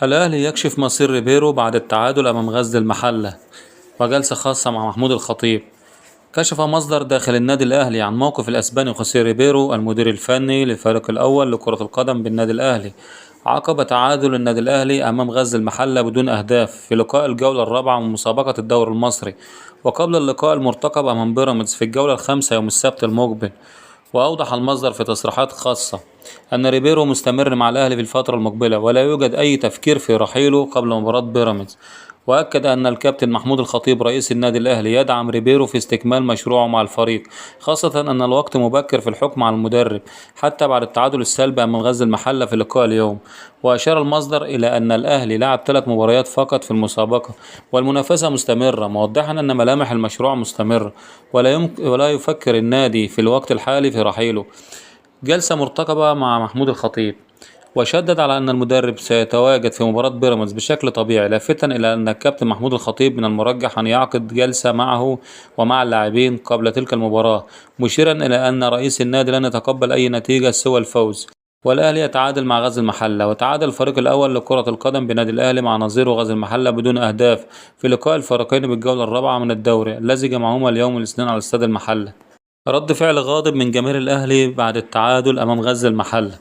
الأهلي يكشف مصير ريبيرو بعد التعادل أمام غزل المحلة، وجلسة خاصة مع محمود الخطيب. كشف مصدر داخل النادي الأهلي عن موقف الأسباني خوسيه ريبيرو المدير الفني للفريق الأول لكرة القدم بالنادي الأهلي عقب تعادل النادي الأهلي أمام غزل المحلة بدون أهداف في لقاء الجولة الرابعة من مسابقة الدوري المصري، وقبل اللقاء المرتقب أمام بيراميدز في الجولة الخامسة يوم السبت المقبل. وأوضح المصدر في تصريحات خاصة أن ريبيرو مستمر مع الأهلي في الفترة المقبلة ولا يوجد أي تفكير في رحيله قبل مباراة بيراميدز، وأكد أن الكابتن محمود الخطيب رئيس النادي الأهلي يدعم ريبيرو في استكمال مشروعه مع الفريق، خاصة أن الوقت مبكر في الحكم على المدرب حتى بعد التعادل السلبي أمام غزل المحلة في لقاء اليوم. وأشار المصدر إلى أن الأهلي لعب 3 مباريات فقط في المسابقة والمنافسة مستمرة، موضحا أن ملامح المشروع مستمرة ولا يفكر النادي في الوقت الحالي في رحيله. جلسة مرتقبة مع محمود الخطيب، وشدد على أن المدرب سيتواجد في مباراة بيراميدز بشكل طبيعي، لافتا إلى أن الكابتن محمود الخطيب من المرجح أن يعقد جلسة معه ومع اللاعبين قبل تلك المباراة، مشيرا إلى أن رئيس النادي لن يتقبل أي نتيجة سوى الفوز. والأهلي يتعادل مع غزل المحلة. وتعادل الفريق الأول لكرة القدم بنادي الأهلي مع نظيره غزل المحلة بدون أهداف في لقاء الفريقين بالجولة الرابعة من الدوري الذي جمعهما اليوم الاثنين على استاد المحلة. رد فعل غاضب من جماهير الأهلي بعد التعادل أمام غزل المحلة.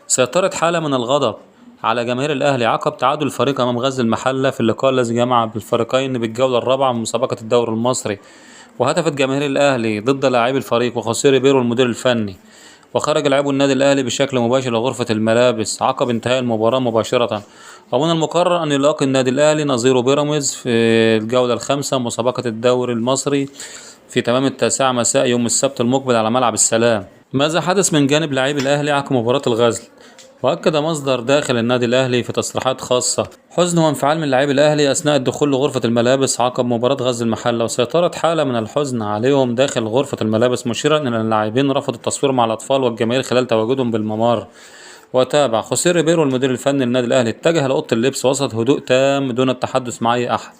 سيطرت حالة من الغضب على جماهير الأهلي عقب تعادل الفريق أمام غزل المحلة في اللقاء الذي جمع بالفريقين بالجولة الرابعة من مسابقة الدوري المصري. وهتفت جماهير الأهلي ضد لاعبي الفريق وخوسيه ريبيرو المدير الفني، وخرج لاعبو النادي الأهلي بشكل مباشر لغرفة الملابس عقب انتهاء المباراة مباشرة. ومن المقرر أن يلاقي النادي الأهلي نظيره بيراميدز في الجولة الخامسة من مسابقة الدوري المصري في تمام 9 مساء يوم السبت المقبل على ملعب السلام. ماذا حدث من جانب لاعبي الأهلي عقب مباراة الغزل؟ وأكد مصدر داخل النادي الأهلي في تصريحات خاصة حزن وانفعال من لاعبي الأهلي أثناء الدخول لغرفة الملابس عقب مباراة غزل المحلة، وسيطرت حالة من الحزن عليهم داخل غرفة الملابس، مشيرا إلى أن اللاعبين رفضوا التصوير مع الأطفال والجماهير خلال تواجدهم بالممر. وتابع خوسيه ريبيرو المدير الفني للنادي الأهلي اتجه لأوضة اللبس وسط هدوء تام دون التحدث مع أي أحد.